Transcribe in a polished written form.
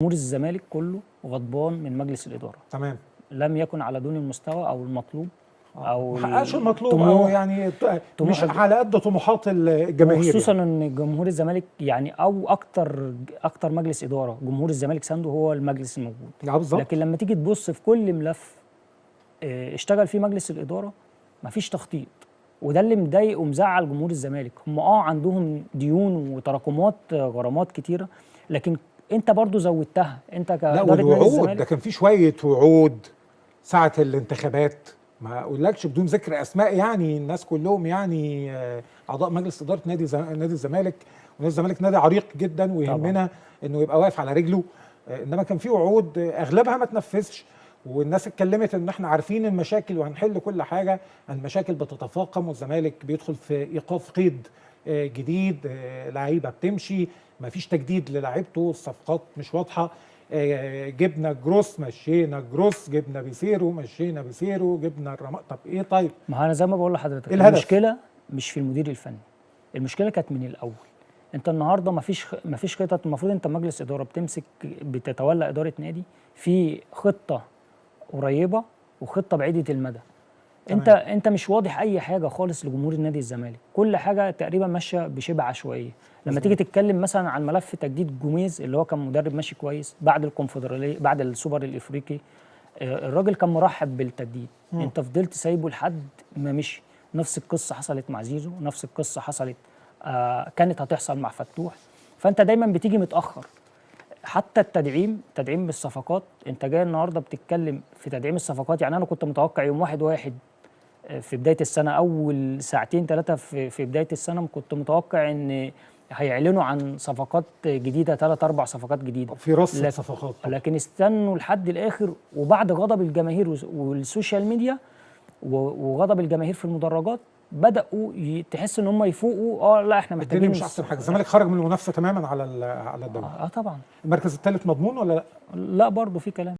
جمهور الزمالك كله غضبان من مجلس الادارة. تمام. لم يكن على دون المستوى او المطلوب، او ما حققش المطلوب، او يعني مش على قد طموحات الجماهير، خصوصا يعني ان جمهور الزمالك يعني او اكتر مجلس ادارة جمهور الزمالك سانده هو المجلس الموجود. بالظبط. لكن لما تيجي تبص في كل ملف اشتغل فيه مجلس الادارة مفيش تخطيط، وده اللي مضايق ومزعل جمهور الزمالك. هم عندهم ديون وتراكمات غرامات كتيرة، لكن انت برضو زودتها انت كادارة نادي الزمالك. ده كان في شوية وعود ساعة الانتخابات، ما اقولكش بدون ذكر اسماء، يعني الناس كلهم يعني اعضاء مجلس ادارة نادي الزمالك، ونادي الزمالك نادي عريق جدا ويهمنا انه يبقى واقف على رجله، انما كان في وعود اغلبها ما تنفذش، والناس اتكلمت ان احنا عارفين المشاكل وهنحل كل حاجة. المشاكل بتتفاقم والزمالك بيدخل في ايقاف قيد جديد، لعيبة بتمشي، ما فيش تجديد للاعيبته، الصفقات مش واضحة، جبنا جروس مشينا جروس، جبنا بيسيرو مشينا بيسيرو، جبنا الرماء. طب ايه؟ طيب ما انا زي ما بقول لحضرتك، المشكلة مش في المدير الفني، المشكلة كانت من الاول. انت النهارده مفيش خطط. المفروض انت مجلس ادارة بتمسك بتتولى ادارة نادي في خطه قريبه وخطه بعيدة المدى. انت مش واضح اي حاجة خالص لجمهور النادي الزمالك، كل حاجة تقريبا ماشية بشبه عشوائية. لما تيجي تتكلم مثلا عن ملف تجديد جوميز اللي هو كان مدرب ماشي كويس بعد الكونفدراليه بعد السوبر الافريقي، الراجل كان مرحب بالتجديد. انت فضلت سايبه لحد ما مشي. نفس القصة حصلت مع زيزو، نفس القصة حصلت كانت هتحصل مع فتوح. فانت دايما بتيجي متاخر. حتى التدعيم، تدعيم بالصفقات، انت جاي النهارده بتتكلم في تدعيم الصفقات. يعني انا كنت متوقع يوم 1/1 في بداية السنة، اول ساعتين ثلاثة في بداية السنة كنت متوقع ان هيعلنوا عن صفقات جديدة، 3 4 صفقات جديدة في رص صفقات، لكن استنوا لحد الاخر. وبعد غضب الجماهير وال social media وغضب الجماهير في المدرجات، بداوا تحس ان هم يفوقوا. لا احنا محتاجين. الدنيا مش احسن حاجة. الزمالك خرج من المنافسة تماما على الدوري. طبعا. المركز الثالث مضمون ولا لا؟ لا برضه في كلام.